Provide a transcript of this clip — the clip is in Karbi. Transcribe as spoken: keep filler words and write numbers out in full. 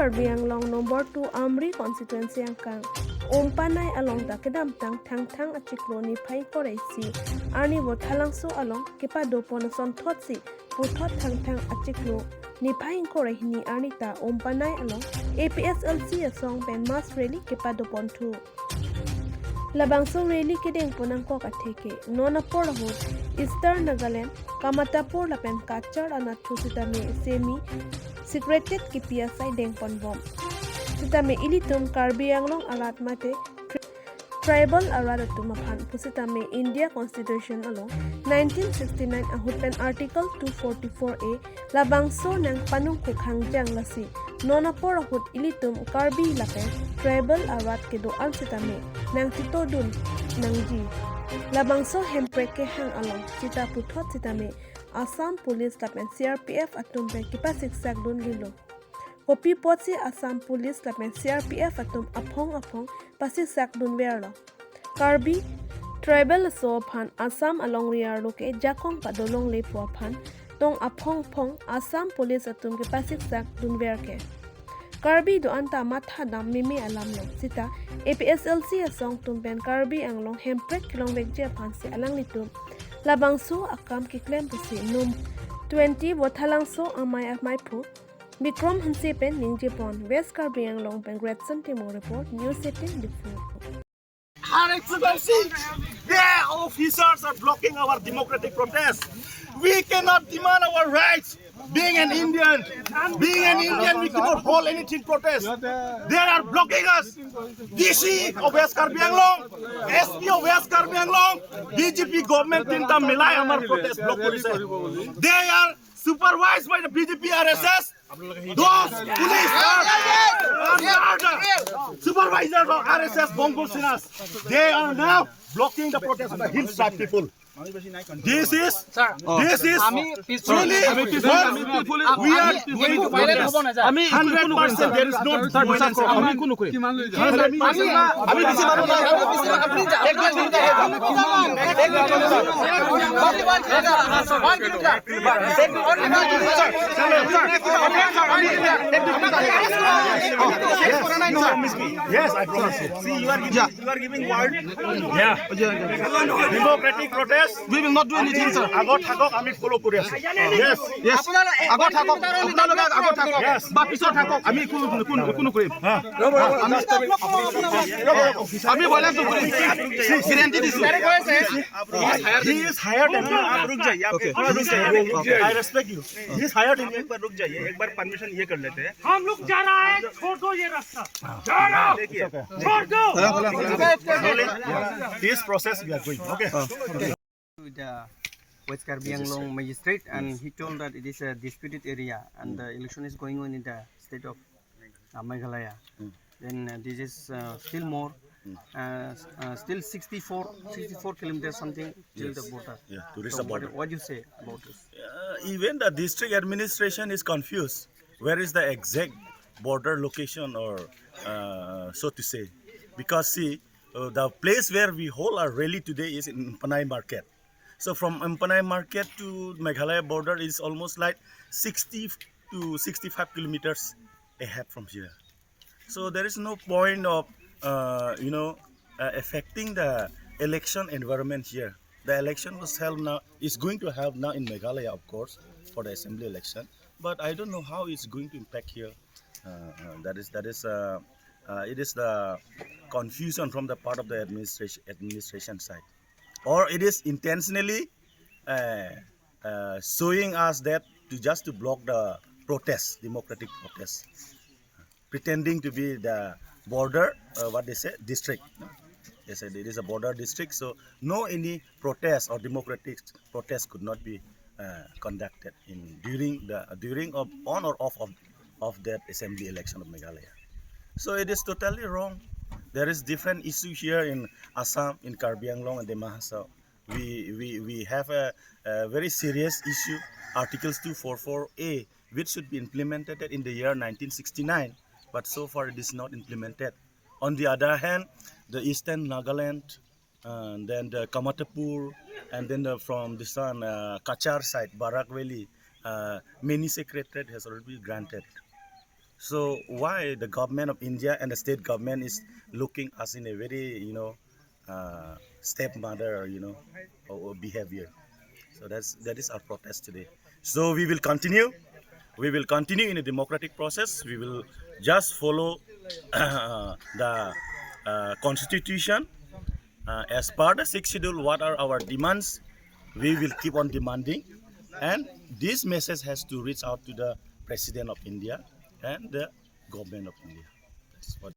Karbi Anglong number two Amri constituency angkang Umpanai along ta kedamtang Thangthang achiklo niphai ingkoi ra isi arni Vothalangso along kepadopon asonthotsi puthot Thangthang achiklo niphai ingkoi ra hini arni ta Umpanai along A P H L C asong pen mass rally kepadoponthu. Labangso rally kedengpon angkok atheke non apor ahut Eastern Nagaland, Kamatapur lapen Cachar anatthu sitame semi segregated kipi asai dengponbom. Sitame ilitum Karbi Anglong arat mate tri-, tribal arat atum aphan pusitame India Constitution along nineteen sixty-nine ahut pen Article two forty-four A labangso nangpanungkuk hangjang lasi non apor ahut ilitum Karbi lapen tribal arat kedo-an sitame nangtitodun nangji. Labangso hemprek kehang along sita puthot sitame Assam Police lapen C R P F atum pen kepasiksakdunlelo. Kopi apotsi Assam Police lapen C R P F atum aphong aphong pasiksakdunverlo? Karbi tribal aso aphan Assam alongri arlo ke jakong padolongle pu aphan tong aphong aphong Assam Police atum kepasiksakdunver ke. Karbi do-an ta matha dam meme alamlo, sita A P H L C asong atum pen Karbi Anglong hemprek kelongvekji aphansi alanglitum labangso akam keklem pusi num twenty Vothalangso amei amaiphu Bikram Hanse pen ningjepon. West Karbi Anglong pen Gretchen Timung report, News eighteen Diphu. Her Excellency, their officers are blocking our democratic protest. We cannot demand our rights. Being an Indian, being an Indian, we cannot hold anything protest. They are blocking us. D C of West Karbi Anglong, S P of West Karbi Anglong, B J P government tinta milai amar protest block police hai. They are supervised by the B J P R S S. Those police are, are, are the supervisors of R S S Bongo Senas. They are now blocking the protest of the hill tribe people. This is, this is আমি পিছফুল, truly আমি পিছফুল, আমি পিছফুল, we are আমি going to একো violence protest. হ'ব নাযায়। আমি একো hundred percent নকৰিম, sir. There is no sir, violence. আমি একো নকৰিম। ছাৰ, আমি, আমি বেছি মানুহ নাই। এক মিনিট, এক মিনিট, এক minute. Yes, I promise you. See, you are giving, you are giving word. Yeah. Democratic protest. We will not do anything, sir. আগত থাকক, আমি ফলো কৰি আছো। Yes. Yes. আগত থাকক, আপোনালোকে আগত থাকক। Yes. বা পিছত থাকক, আমি একো, একো, একো নকৰিম। হা। আমি, আমি ভাইলেন্স নকৰিম। গেৰাণ্টি দিছো। He is hired and आप रुक जाइए, आप एक बार रुक जाइए। I respect you. He is hired and एक बार रुक जाइए, एक बार परमिशन ये कर लेते हैं। हम लोग जा रहा है, छोड़ दो ये रास्ता। जा रहा। देखिए। छोड़ दो। Slowly, peace process we are going. Okay. With the West Karbi Anglong magistrate, and he told that it is a disputed area and the election is going on in the state of uh, Meghalaya. Then uh, this is uh, still more, uh, s- uh, still sixty-four, sixty-four kilometers something till the border. Yeah, to reach So the what, border. What do you say about this? Uh, even the district administration is confused. Where is the exact border location, or uh, so to say? Because see, uh, the place where we hold our rally today is in Umpanai market. So from Umpanai market to Meghalaya border is almost like sixty to sixty-five kilometers ahead from here. So there is no point of, uh, you know, uh, affecting the election environment here. The election was held now, is going to held now in Meghalaya, of course, for the assembly election. But I don't know how it's going to impact here. Uh, uh, that is, that is, uh, uh, it is the confusion from the part of the administration, administration side, or it is intentionally uh, uh, showing us that to just to block the protest, democratic protest, pretending to be the border, uh, what they say, district. They said it is a border district, so no any protest or democratic protest could not be uh, conducted in during the, during of, on or off of, of that assembly election of Meghalaya. So it is totally wrong. There is different issue here in Assam, in Karbi Anglong and Dima Hasao. We, we, we have a, a very serious issue, Articles two forty-four A, which should be implemented in the year nineteen sixty-nine, but so far it is not implemented. On the other hand, the Eastern Nagaland, and then the Kamatapur, and then the, from this one, uh, Cachar side, Barak Valley, uh, mini secretariat has already been granted. So why the government of India and the state government is looking us in a very, you know, uh, stepmother, you know, or, or behavior? So that's that is our protest today. So we will continue. We will continue in a democratic process. We will just follow the uh, constitution uh, as per the sixth schedule. What are our demands? We will keep on demanding, and this message has to reach out to the president of India and the government of India. That's what